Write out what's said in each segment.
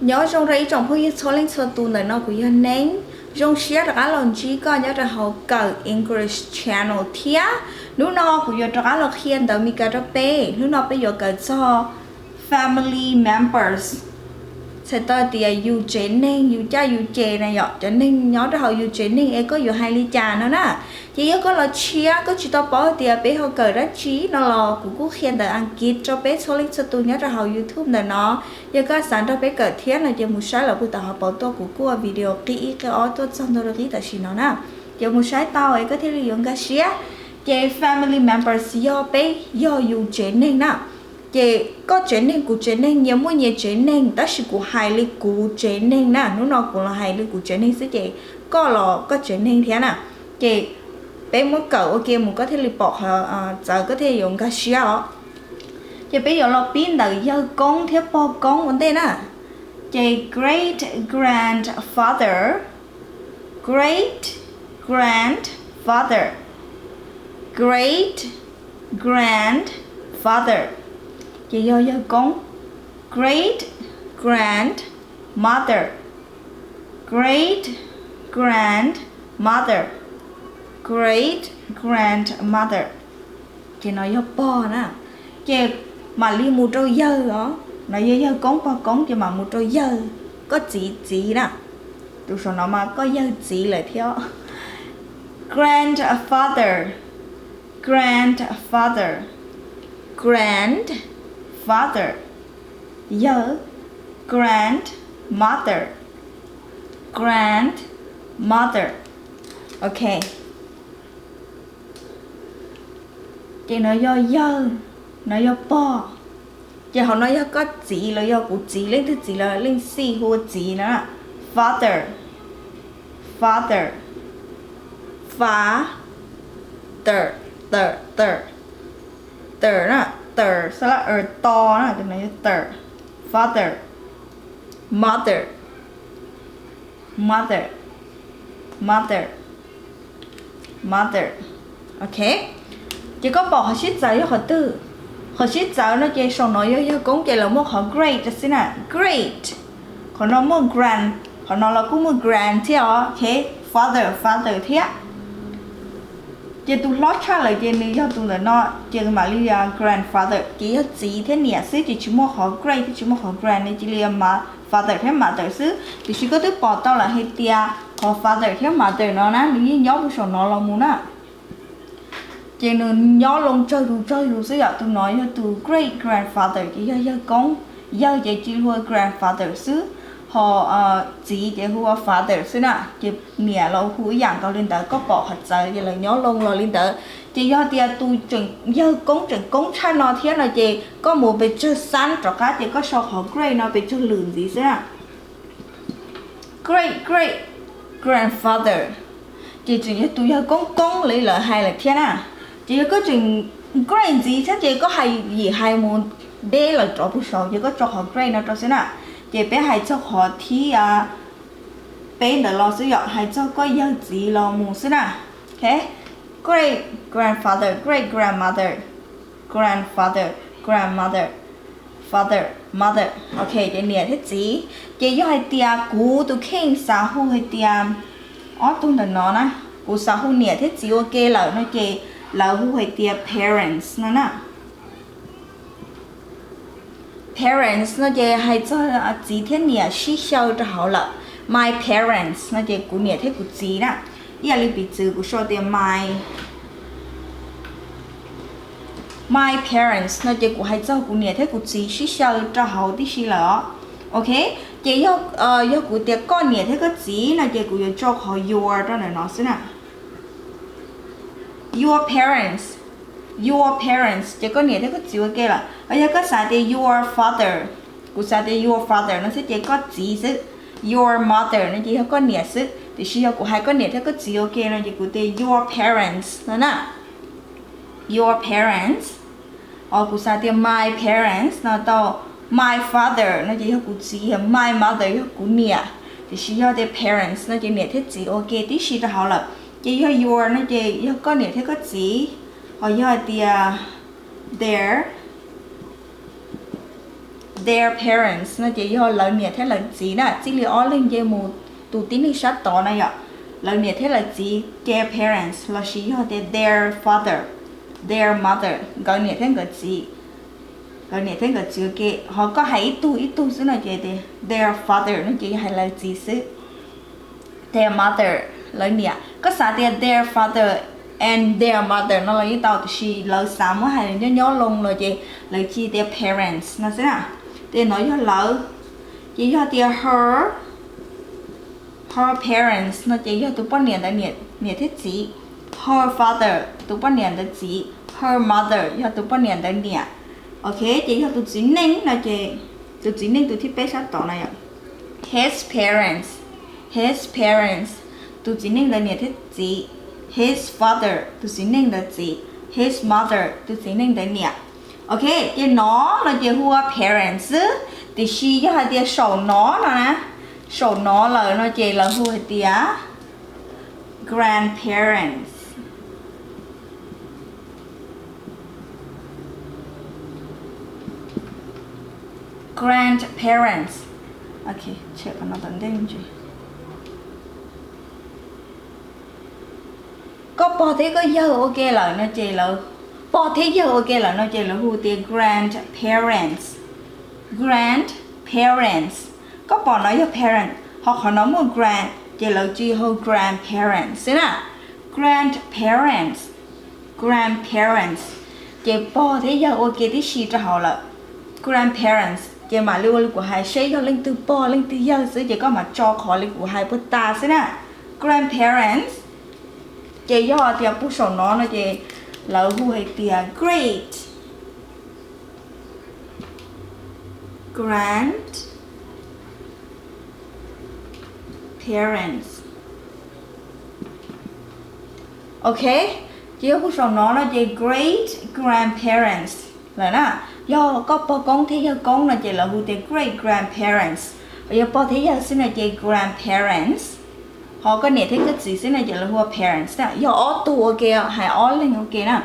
Nyob zoo rau ib tsoom phooj ywg txhua leej txhua tus, ntawm no kuv yog Neeb. Zoo siab rov qab los ntsib koj nyob rau hauv Kawm English Channel thiab. Hnub no kuv yuav rov qab los qhia ntawv Meskas rau peb. Hnub no peb yuav kawm txog family members, txhais tau tias yus tsev neeg, yus caj yus ces na yom, cov neeg nyob rau hauv yus tsev neeg es koj yuav hais li cas no na. Ces yog koj los tshiab koj tsis tau paub tias peb ho kawm dab tsi no los kuv kuj qhia ntawv Askiv rau peb txhua leej txhua tus nyob rau hauv YouTube ntawm no. Yog koj xav nrog peb kawm thiab no ces mus saib los puag tom hauv paus tuaj, kuv kuj ua video qib ib qib ob tuaj txog ntua rau qib tam sim no na. Ces mus saib tau es koj thiaj li yuav nkag siab. Ces family members yog peb, yog yus tsev neeg na. Ces koj tsev neeg kuv tsev neeg nyias muaj nyias tsev neeg, tab sis kuv hais li kuv tsev neeg na, hnub no kuv los hais li kuv tsev neeg xwb ces koj los koj tsev neeg thiab na. Ces peb muab kawm ua ke mus koj thiaj li pom qhov txawv koj thiaj yuav nkag siab os. Ces peb yuav los pib ntawm yawg koob thiab pog koob ua ntej na. Ces great grandfather, great grandfather, great grandfather, ces yog yawg koob. Great grandmother, great grandmother, great grandmother, ces no yog pog na. Ces mam li mus rau yawg os, no yog yawg koob pog koob ces mam mus rau yawg, koj txiv txiv na. Tus saum no mas koj yawg txiv lawm thiab. Grandfather, grandfather, grandfather, yawg, grandmother, grandmother. Ok. Ces no yog yawg, no yog pog. Ces hauv no yog koj txiv los yog kuv txiv, leej twg txiv los leej xij hu ua txiv na. Father, father, fa, ther, ther, ther, ther na, ther xab lab er to na, tus no yog ther. Father, mother, mother, mother, mother. Ok. Ces koj pom qhov sib txawv yog qhov twg? Qhov sib txawv no ces saum no yog yawg koob ces lawv muaj qhov great xwb na. Great. Qhov no muaj grand, qhov no los kuj muaj grand thiab os. Ok. Father, father thiab. Ces tus hlob tshaj lawm ces nws yog tus ntawm no, ces mam li yog grandfather, ces yog txiv thiab niam xwb ces tsis muaj qhov great thiab tsis muaj qhov grand, nws cia li yog father thiab mother xwb. Tiam sis koj twb pom tau lawm hais tias qhov father thiab mother no na nws yeej nyob puag saum no los mus na. Ces nws nyob loo tsawg tus tsawg tus xwb yom. Tus no yog tus great grandfather ces yog yawg koob, yawg ces cia li hu ua grandfather xwb, ho txiv ces hu ua father xwb na. Ces niam los hu ib yam nkaus li ntawd, koj pom qhov txawv ces lawv nyob loo los li ntawd. Ces yog tias tus yawg koob tseem koob tshaj no thiab no ces koj mus pes tsawg xab rov qab ces koj sau qhov great no pes tsawg lwm ntxiv xwb na. Great great grandfather, ces tseem yog tus yawg koob koob li lawv hais lawm thiab na. Ces yog koj tseem great ntxiv thiab ces koj hais yim hais mus deb lawm rov puag saud ces koj tso qhov great no rau xwb na. Ces peb hais txog qhov thib peb ntawd los xwb yom, hais txog koj yawg txiv los mus xwb na. Ok, great grandfather, great grandmother, grandfather, grandmother, father, mother. Ok, ces niam thiab txiv. Ces yog hais tias kuv tus kheej xav hu hais tias ob tug ntawm no na, kuv xav hu niam thiab txiv ua ke lawm no ces lawv hu hais tias parents no na. Parents no ces hais txog txiv thiab niam sib xyaw rau hauv lawm. My parents no ces kuv niam thiab kuv txiv na. Ib yam li piv txwv kuv sau tias my, my parents no ces kuv hais txog kuv niam thiab kuv txiv sib xyaw rau hauv tib si lawm os. Ok, ces yog kuv tias koj niam thiab koj txiv no ces kuv yuav tso qhov your rau ntawm no xwb na. Your parents, your parents ces koj niam thiab koj txiv ua ke lawm. Yog koj xav tias your father, kuv xav tias your father no xwb ces koj txiv xwb. Your mother no ces yog koj niam xwb, tiam sis yog kuv hais koj niam thiab koj txiv ua ke no ces kuv tias your parents no na. Your parents. Os, kuv xav tias my parents no tau. My father no ces yog kuv txiv, my mother yog kuv niam. Tiam sis yog tias parents no ces niam thiab txiv ua ke tib si rau hauv lawm. Ces yog your no ces yog koj niam thiab koj txiv. Ho yog hais tias their, their parents no ces yog lawv niam thiab lawv txiv na, txij li ob leeg nce mus tus tib neeg sab tod na yom, lawv niam thiab lawv txiv, their parents lossis yog tias their father, their mother, nkawd niam thiab nkawd txiv, nkawd niam thiab nkawd txiv ua ke. Ho koj hais ib tug ib tug xwb no ces tias their father no ces yog hais lawv txiv xwb. Their mother, lawv niam. Koj xav tias their father and their mother no los yeej tau, tiam sis lawv xav muab hais nyob nyob loo los ces lawv cia tias parents no xwb na. Ces no yog lawv, ces yog tias her, her parents no ces yog tus poj niam ntawd niam thiab txiv. Her father, tus poj niam ntawd txiv. Her mother, yog tus poj niam ntawd niam. Ok, ces yog tus txiv neej no ces, tus txiv neej tus thib peb sab tod na yom. His parents, his parents, tus txiv neej ntawd niam thiab txiv. His father, tus txiv neej ntawd txiv. His mother, tus txiv neej ntawd niam. Ok, ces no no ces hu ua parents xwb, tiam sis yog hais tias saum no no na, saum no lawm no ces lawv hu hais tias grandparents. Grandparents. Ok, check no tom ntej. Koj pog thiab koj yawg ua ke lawm no ces lawv, pog thiab yawg ua ke lawm no ces lawv hu tias grandparents. Grandparents. Koj pom no yog parent, ho qhov no muaj grand ces lawv cia hu grandparents xwb na. Grandparents. Grandparents. Ces pog thiab yawg ua ke tib si rau hauv lawm. Grandparents ces mam li ua li kuv hais, seb yog leej twg pog leej twg yawg xwb ces koj mam tso qhov li kuv hais puag ta xwb na. Grandparents. Ces yog tias puag saum no no ces lawv hu hais tias great grandparents. Ok, ces yog puag saum no no ces great grandparents lawm na. Yog koj pog koob thiab yawg koob no ces lawv hu tias great grandparents. Yog pog thiab yawg xwb no ces grandparents. Ho koj niam thiab koj txiv xwb no ces lawv hu ua parents na. Yog ob tug ua ke, hais ob leeg ua ke na.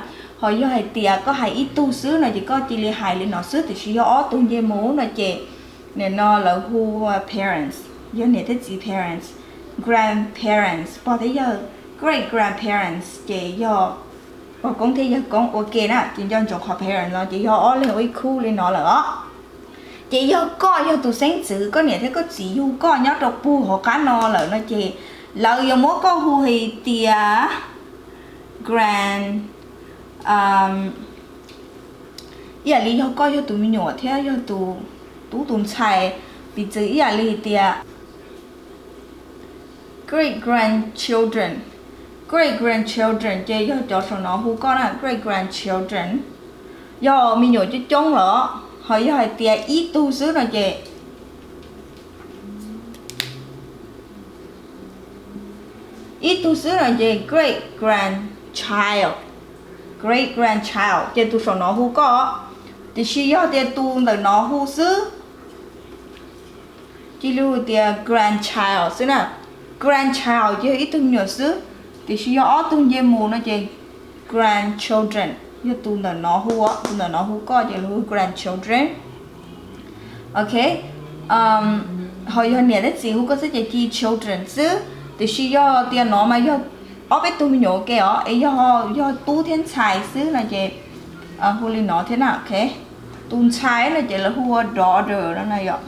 Ho yog hais tias koj hais ib tug xwb no ces koj cia li hais li no xwb, tiam sis yog ob tug nce mus no ces nim no lawv hu ua parents, yog niam thiab txiv parents, grandparents, pog thiab yawg, great grandparents ces yog pog koob thiab yawg koob ua ke na. Ces nco ntsoov qhov parents no ces yog ob leeg ua ib khub li no lawm os. Ces yog koj yog tus xeeb ntxwv, koj niam thiab koj txiv yug koj nyob rau puag hauv qab no lawm no ces lawv yuav muab koj hu hais tias grand, ib yam li yog koj yog tus me nyuam thiab yog tus tub tus ntxhais, piv txwv ib yam li hais tias great grandchildren. Great grandchildren ces yog cov saum no hu koj na, great grandchildren. Yog me nyuam coob coob lawm, ho yog hais tias ib tug xwb no ces, ib tug xwb no ces great grandchild. Great grandchild ces tus saum no hu koj, tiam sis yog tias tus ntawm no hu xwb, cia li hu tias grandchild xwb na. Grandchild ces yog ib tug me nyuam xwb, tiam sis yog ob tug nce mus no ces grandchildren, yog tus ntawm no hu, tus ntawm no hu koj ces lawv hu grandchildren. Ok, ho yog niam thiab txiv hu koj xwb ces cia children xwb, tiam sis yog tias no mas yog ob peb tug me nyuam ua ke os, es yog, yog tub thiab ntxhais xwb no ces hu li no thiab na. Ok, tus ntxhais no ces lawv hu ua daughter no na yom.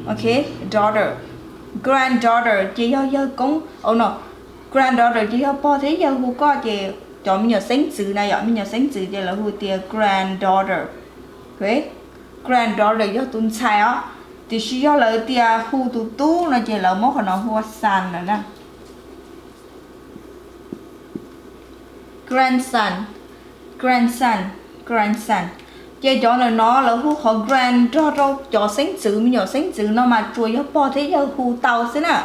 Ok, daughter. Granddaughter ces yog yawg koob, oh no, granddaughter ces yog pog thiab yawg hu koj ces cov me nyuam xeeb ntxwv na yom, me nyuam xeeb ntxwv ces lawv hu tias granddaughter. Ok, granddaughter yog tus ntxhais os, tiam sis yog lawv tias hu tus tub no ces lawv muab qhov no hu ua son lawm na. Grandson, grandson, grandson. Ces cov ntawm no lawv hu qhov grand nrog rau cov xeeb ntxwv, me nyuam xeeb ntxwv no mas tsuas yog pog thiab yawg hu tau xwb na.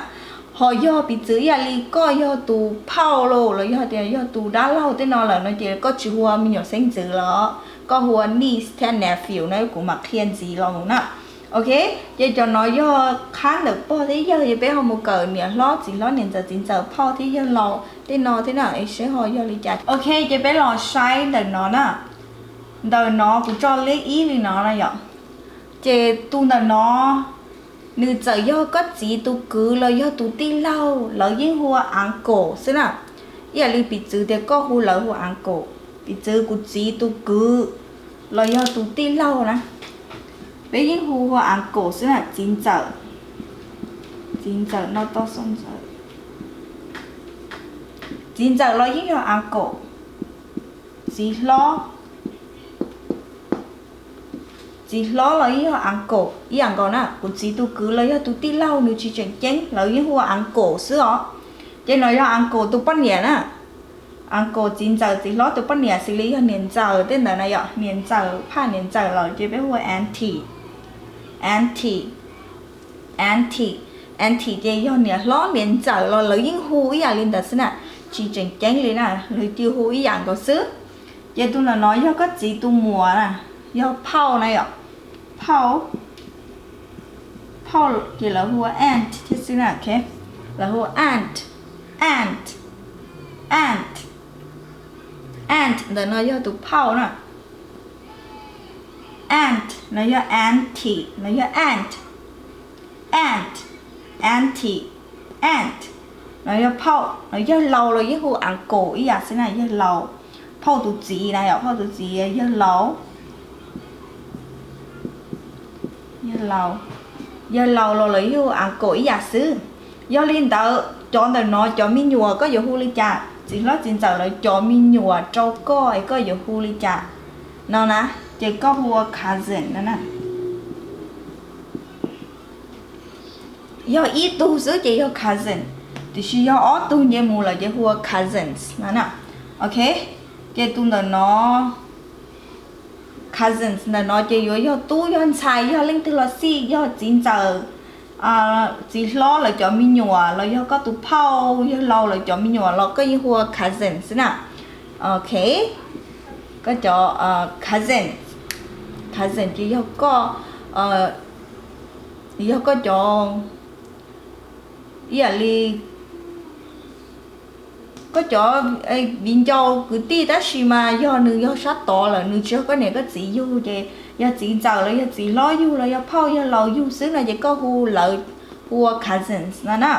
Ho yog piv txwv ib yam li koj yog tus phauj los los yog tias yog tus dab laug tej no lawm no ces koj tsis hu ua me nyuam xeeb ntxwv los, koj hu ua niece thiab nephew no, kuv mam qhia ntxiv los mus na. Ok, ces cov no yog qhab ntawm pog thiab yawg, ces peb ho mus kawm niam hlob txiv hlob niam ntxawm txiv ntxawm phauj thiab yawg laus tej no thiab na, es seb ho yog li cas. Ok, ces peb los saib ntawm no na. Ntawm no kuv tso lib ib li no na yom. Ces tus ntawm no nws txawm yog koj txiv tus kwv los yog tus tij laug, lawv yeej hu ua uncle xwb na. Ib yam li piv txwv tias koj hu lawv hu uncle, piv txwv kuv txiv tus kwv los yog tus tij laug na, peb yeej hu ua uncle xwb na, txiv ntxawm. Txiv ntxawm no to xo ntxawm. Txiv ntxawm los yeej yog uncle. Txiv hlob, txiv hlob los yeej yog uncle ib yam nkaus na. Kuv txiv tus kwv los yog tus tij laug nws tsis tseem ceeb, lawv yeej hu ua uncle xwb os. Ces no yog uncle tus poj niam na. Uncle txiv ntxawm txiv hlob tus poj niam xws li yog niam ntxawm tej ntawd na yom, niam ntxawm phaj niam ntxawm lawm ces peb hu ua auntie. Auntie, auntie, auntie ces yog niam hlob niam ntxawm los lawv yeej hu ib yam li ntawd xwb na, tsis tseem ceeb li na, lawv cia hu ib yam nkaus xwb. Ces tus ntawm no yog koj txiv tus muam na, yog phauj na yom, phauj, phauj ces lawv hu ua aunt thiab xwb na, lawv hu ua aunt, aunt, aunt, aunt ntawm no yog tus phauj na. Aunt no yog auntie, no yog aunt, aunt, auntie, aunt no yog phauj, no yawg laus los yeej hu uncle ib yam xwb na, yawg laus. Phauj tus txiv na yom, phauj tus txiv yawg laus. Yawg laus, yawg laus los lawv yeej hu uncle ib yam xwb. Yog li ntawd cov ntawm no cov me nyuam koj yuav hu li cas? Txiv hlob txiv ntxawm lawv cov me nyuam rau koj es koj yuav hu li cas? No na, ces koj hu ua cousin no na. Yog ib tug xwb ces yog cousin, tiam sis yog ob tug nce mus lawm ces hu ua cousins no na. Ok, ces tus ntawm no, cousins ntawm no ces yuav yog tub yog ntxhais, yog leej twg los xij, yog txiv ntxawm, txiv hlob lawv cov me nyuam los yog koj tus phauj yawg laus lawv cov me nyuam los koj yeej hu ua cousin xwb na. Ok, koj cov cousin, cousin ces yog koj, yog koj cov, ib yam li koj cov viv ncaus kwv tij tab sis mas yog nws yog sab tod lawm, nws tsis yog koj niam koj txiv yug, ces yog txiv ntxawm los yog txiv hlob yug los yog phauj yawg laus yug xwb no ces koj hu lawv hu ua cousins no na.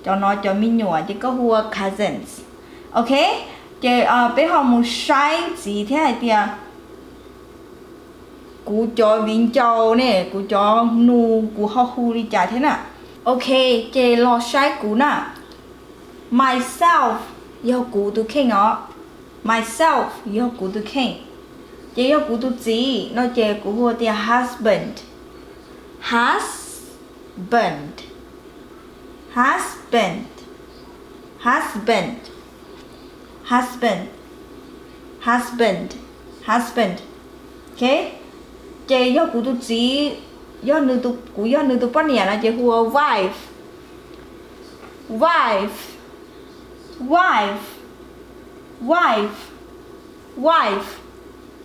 Cov no cov me nyuam ces koj hu ua cousins. Ok, ces peb ho mus saib ntxiv thiab hais tias kuv cov viv ncaus ne, kuv cov nus kuv ho hu li cas thiab na. Ok, ces los saib kuv na. Myself yog kuv tus kheej os. Myself yog kuv tus kheej. Ces yog kuv tus txiv no ces kuv hu tias husband. Husband. Husband. Husband. Husband. Husband. Husband. Ok, ces yog kuv tus txiv, yog nws tus, kuv yog nws tus poj niam no ces hu ua wife. Wife. Wife. Wife. Wife.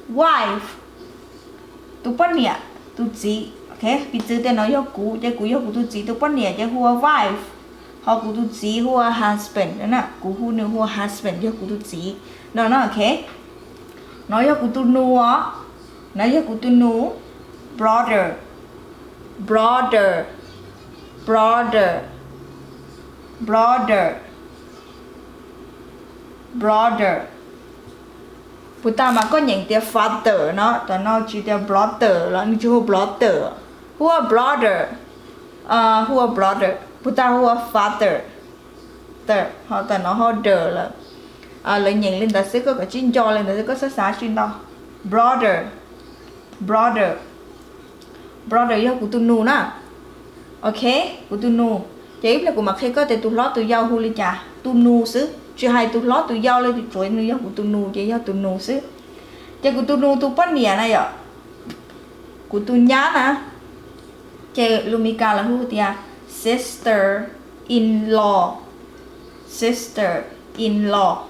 Wife. Tus poj niam, tus txiv. Ok, piv txwv tias no yog kuv ces kuv yog kuv tus txiv tus poj niam ces hu ua wife. Ho kuv tus txiv hu ua husband, kuv hu nws hu ua husband yog kuv tus txiv no no. Ok, no yog kuv tus nus os. No yog kuv tus nus. Brother. Brother. Brother. Brother. Brother. Puas tas mas koj nyeem tias father no, tam no tsis tias brother los nws tsis hu brother, hu ua brother. Hu ua brother, puas tas hu ua father. Ho tam no ho der lawm. Lawv nyeem li ntawd xwb, koj kav tsij nco li ntawd xwb, koj xav xav tsis ntau. Brother. Brother. Brother yog kuv tus nus na. Ok, kuv tus nus. Ces ib pliag kuv mam qhia koj tias tus hlob tus yau hu li cas, tus nus xwb, tsis hais tus hlob tus yau li, tsuav nws yog kuv tus nus ces yog tus nus xwb. Ces kuv tus nus tus poj niam na yom, kuv tus nyab na, ces lus Mis Kas lawv hu tias sister in law. Sister in law.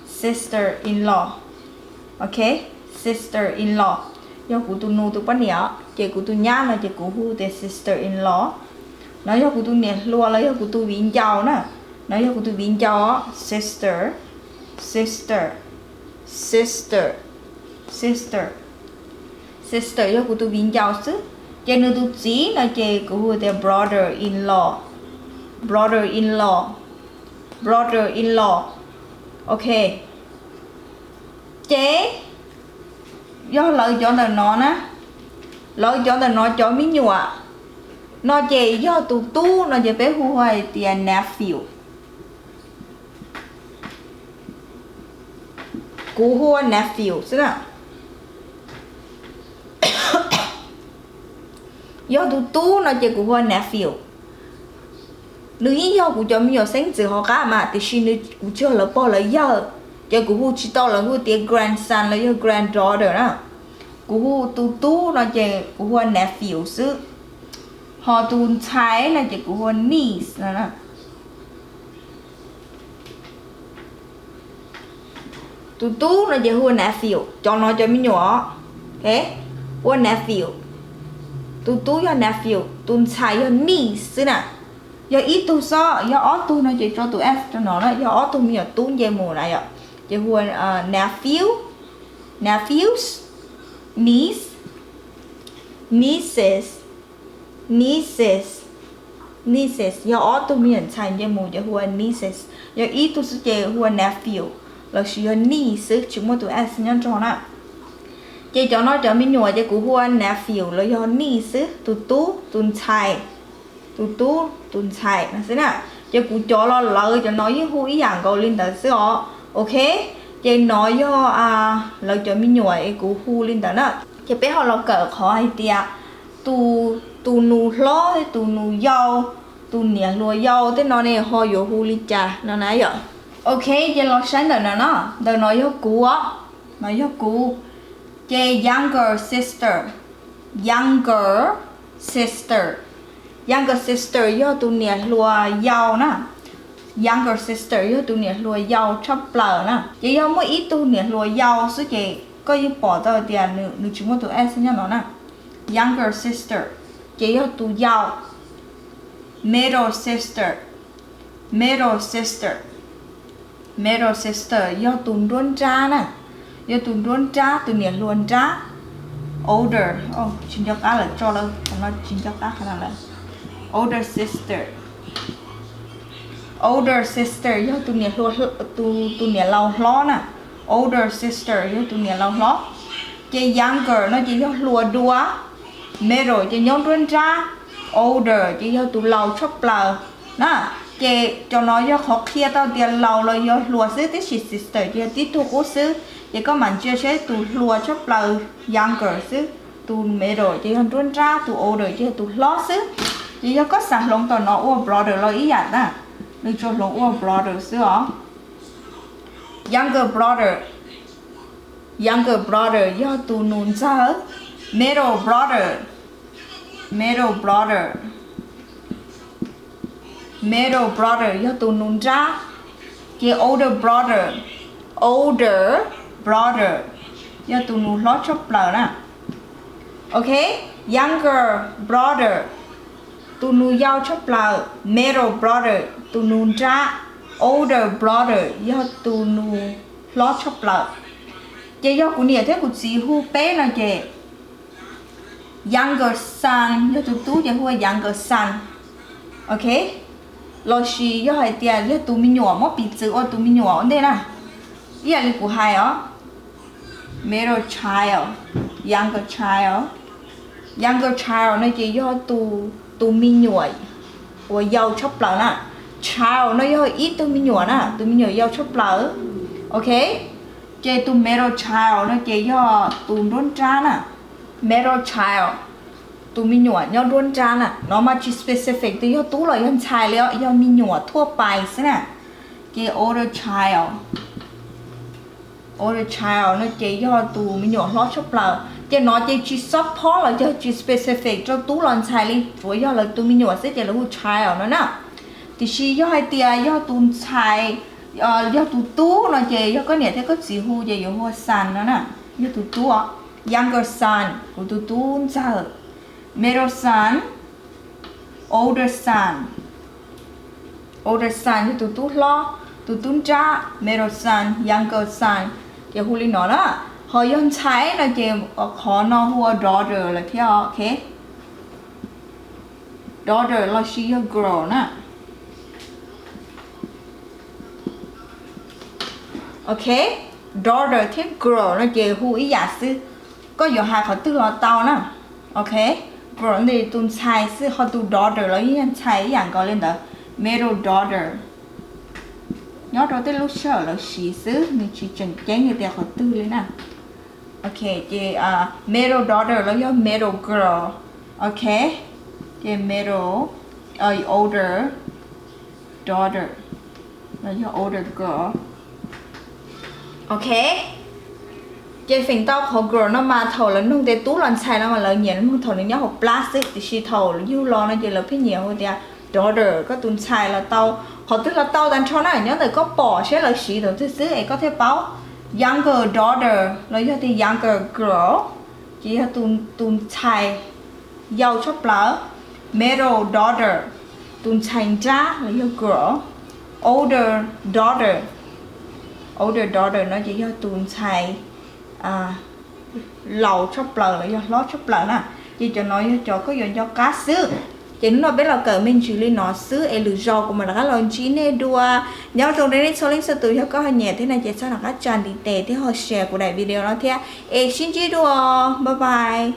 Sister in law. Ok, sister in law yog kuv tus nus tus poj niam, ces kuv tus nyab no ces kuv hu tias sister in law. No yog kuv tus niam hluas los yog kuv tus viv ncaus na. No yog kuv tus viv ncaus, sister. Sister. Sister. Sister, sister yog kuv tus viv ncaus xwb. Ces nws tus txiv no ces kuv hu tias brother in law, brother in law, brother in law. Ok, ces yog lawv cov ntawm no na, lawv cov ntawm no cov me nyuam no ces yog tus tub no ces peb hu hais tias nephew. Kuv hu ua nephew xwb na. Yog tus tub no ces kuv hu ua nephew. Nws yeej yog kuv cov me nyuam xeeb ntxwv hauv qab mas, tiam sis nws, kuv tsis yog lawv pog lawv yawg, ces kuv hu tsis tau lawv hu tias grandson los yog granddaughter na. Kuv hu tus tub no ces kuv hu ua nephew xwb, ho tus ntxhais no ces kuv hu ua niece no na. Tus tub no ces hu ua nephew, cov no cov me nyuam, hu ua nephew. Tus tub yog nephew, tus ntxhais yog niece xwb na. Yog ib tug xwb, yog ob tug no ces tso tus s rau no na, yog ob tug me nyuam tub nce mus na yom, ces hu ua nephew, nephews, niece, nieces, nieces, nieces. Yog ob tug me nyuam ntxhais nce mus ces hu ua nieces, yog ib tug xwb ces hu ua nephew lossis yog niece xwb, tsis muaj tus s nyob nrog na. Ces cov no cov me nyuam ces kuv hu ua nephew los yog niece xwb, tus tub tus ntxhais, tus tub tus ntxhais no xwb na. Ces kuv cov los lawv cov no yeej hu ib yam nkaus li ntawd xwb os. Ok, ces no yog lawv cov me nyuam es kuv hu li ntawd na. Ces peb ho los kawm qhov hais tias tus, tus nus hlob thiab tus nus yau, tus niam hluas yau tej no ne ho yuav hu li cas no na yom. Ok, ces los saib ntawm no no, ntawm no yog kuv os, no yog kuv. Ces younger sister, younger sister, younger sister yog tus niam hluas yau na. Younger sister yog tus niam hluas yau tshaj plaws na. Ces yog muaj ib tug niam hluas yau xwb ces koj yeej pom tau tias nws tsis muaj tus s nyob no na. Younger sister ces yog tus yau. Middle sister, middle sister, middle sister yog tus nruab nrab na, yog tus nruab nrab, tus niam hluas nrab. Older, tsis nco qab lawm, tso lawm, qhov no tsis nco qab qhov no lawm. Older sister, older sister yog tus niam hluas, tus, tus niam laus hlob na. Older sister yog tus niam laus hlob. Ces younger no ces yog hluas dua, middle ces nyob nruab nrab, older ces yog tus laus tshaj plaws na. Ces cov no yog qhov qhia tau tias laus los yog hluas xwb, tab sis sister ces yog tib tug qub xwb. Ces koj mam ntsia seb tus hluas tshaj plaws younger xwb, tus middle ces yog nruab nrab, tus older ces yog tus hlob xwb. Ces yog koj xav hloov tom no ua brother los ib yam na, nws tsuas hloov ua brother xwb os. Younger brother, younger brother yog tus nus ntxawg. Middle brother, middle brother, middle brother yog tus nus nrab. Ces older brother, older brother yog tus nus hlob tshaj plaws na. Ok, younger brother, tus nus yau tshaj plaws. Middle brother, tus nus nrab. Older brother yog tus nus hlob tshaj plaws. Ces yog kuv niam thiab kuv txiv hu peb no ces younger son yog tus tub ces hu ua younger son. Ok, lossis yog hais tias yog tus me nyuam, muab piv txwv ua tus me nyuam ua ntej na, ib yam li kuv hais os, middle child, younger child. Younger child no ces yog tus, tus me nyuam uas yau tshaj plaws na. Child no yog ib tug me nyuam na, tus me nyuam yau tshaj plaws. Ok, ces tus middle child no ces yog tus nruab nrab na. Middle child, tus me nyuam nyob nruab nrab na. No mas tsis specific tias yog tub los yog ntxhais li os, yog me nyuam thuaj pais xwb na. Ces older child, older child no ces yog tus me nyuam hlob tshaj plaws. Ces no ces tsis support los yog tsis specific rau tub los ntxhais li, tsuas yog lawv tus me nyuam xwb ces lawv hu child no na. Tiam sis yog hais tias yog tus ntxhais, yog tus tub no ces yog koj niam thiab koj txiv hu ces yuav hu ua son no na. Yog tus tub, younger son, kuv tus tub ntxawg. Middle son, older son. Older son yog tus tub hlob, tus tub nrab. Middle son, younger son. Ces hu li no na. Qhov yog ntxhais no ces qhov no hu ua daughter lawm thiab, ok. Daughter los sis yog girl na. Ok, daughter thiab girl no ces hu ib yam xwb. Koj yuav hais qhov twg los tau na. Ok, girl nws tus ntxhais xwb, ho tus daughter los yeej yog ntxhais ib yam nkaus li ntawd. Middle daughter. Nyob rau tej lub sij hawm lawv siv xwb, nws tsis tseem ceeb tias qhov twg li na. Ok, ces middle daughter los yog middle girl. Ok, ces middle, older daughter los yog older girl. Ok, ces feem ntau qhov girl no mas thaum lawv nug tias tub los ntxhais no mas lawv nyiam nug thaum nws nyob hauv plab xwb, tiam sis thaum yug los no ces lawv pheej nyiam hu tias daughter, koj tus ntxhais los tau. Qhov twg los tau tag nrho na, nyob ntawm koj pom seb lawv siv thaum twg xwb es koj thiaj paub. Younger daughter los yog tias younger girl, ces yog tus ntxhais yau tshaj plaws. Middle daughter, tus ntxhais nrab los yog girl. Older daughter, older daughter no ces yog tus ntxhais laus tshaj plaws los yog hlob tshaj plaws na. Ces cov no yog cov koj yuav nco qab xwb. Ces hnub no peb los kawm me ntsis li no xwb es lwm zaus kuv mam rov qab los ntsib nej dua. Nyob zoo rau nej txhua leej txhua tus, yog koj ho nyiam thiab no ces txhob rov qab tsa ntiv tes thiab ho share kuv daim video no thiab. Es sib ntsib dua, bye bye.